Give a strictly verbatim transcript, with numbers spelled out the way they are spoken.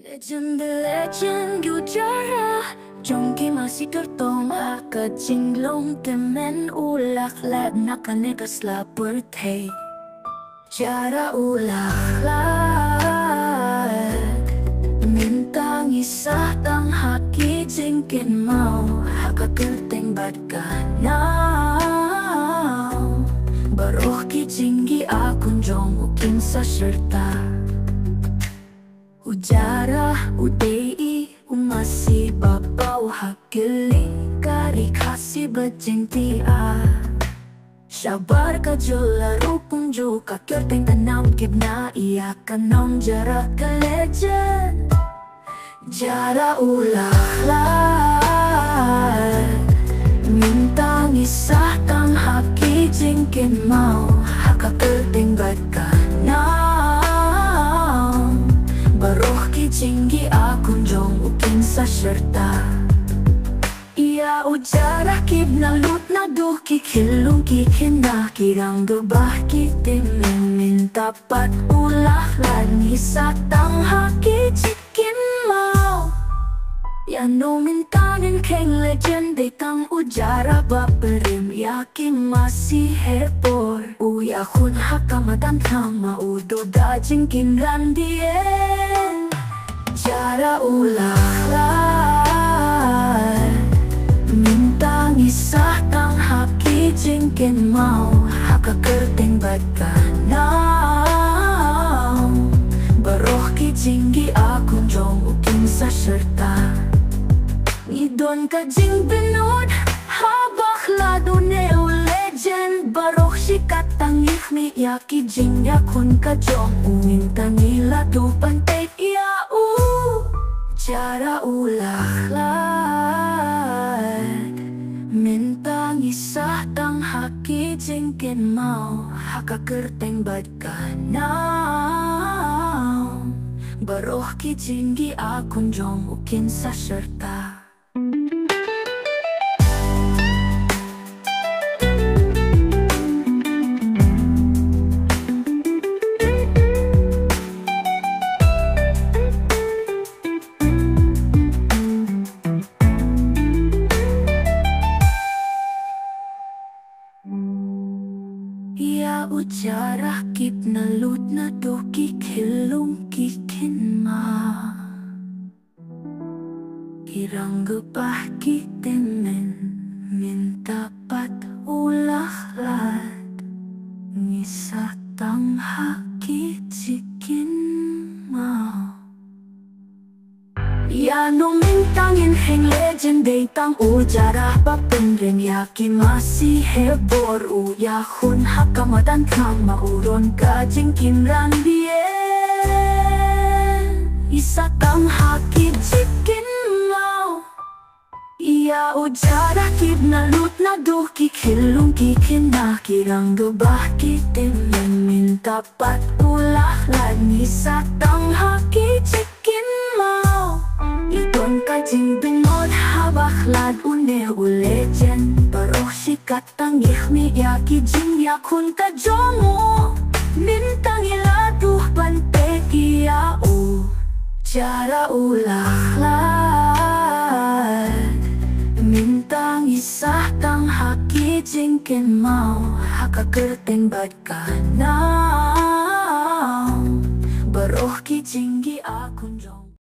Legend, the legend, u Jara jong ki masi kyrtong ha ka jinglong tymmen, u la khlad na kane ka sla pyrthei. Jara u la khlad, mynta ngi sah tang ha ki jingkynmaw, ha ka kyrteng bad ka naw. Baroh ki jingïakhun jong u kin sa shyrta. U Jara u dei i u masi ba paw ha kylleng ka ri Khasi bad jingthiah. Shabar ka jylla ruh kumjuh ka kyrteng ka nam kibna ïa ka nong Jara ka legend. Jara u la khlad, mynta ngi sah tang ha ki jingkynmaw, ha ka kyrteng bad ka naw. Baroh ki jingïakhun jong u kin sa shyrta. Ïa u Jara kibna lut naduh ki khyllung ki khynnah, ki rangbah ki tymmen, mynta pat u la khlad, ngi sah tang ha ki jingkynmaw. Ïa no mynta ngin kheiñ legend, dei tang u Jara ba pynrem ïa ki masi heh bor. U ïakhun ha ka madan thngan, ma u don ka jingkynran dien. Jara u la khlad, mynta ngi sah tang ha ki jingkynmaw, ha ka kyrteng bad ka naw. Baroh ki jingïakhun jong u kin sa shyrta. Ngi don ka jingpynlut haba khlad une u legend, baroh shi katta ngi khmih ïa ki jingïakhun ka jong u, mynta ngi la duh ban peit ïa u. Jara u la khlad, mynta ngi sah tang ha ki jingkynmaw, ha ka kyrteng bad ka naw. Baroh ki jingïakhun jong u kin sa shyrta. Ïa u Jara kibna lut naduh ki khyllung ki khynnah, ki rangbah ki tymmen, mynta pat u la khlad, ngi sah tang ha ki jingkynmaw. Ïa no mynta ngin kheiñ legend, dei tang u Jara ba pynrem ïa ki masi heh bor. U ïakhun ha ka madan thngan, ma u don ka jingkynran dien. Ngi sah tang ha ki jingkynmaw. Ïa u Jara kibna lut naduh ki khyllung ki khynnah, ki rangbah ki tymmen, mynta pat u la khlad, ngi sah tang ha ki jingkynmaw. Ngi don ka jingpynlut haba khlad une u legend, baroh shi katta ngi khmih ïa ki jingïakhun ka jong u, mynta ngi la duh ban peit ïa u. Jara u la khlad, mynta ngi sah tang ha ki jingkynmaw, ha ka kyrteng bad ka naw. Baroh ki jingïakhun jong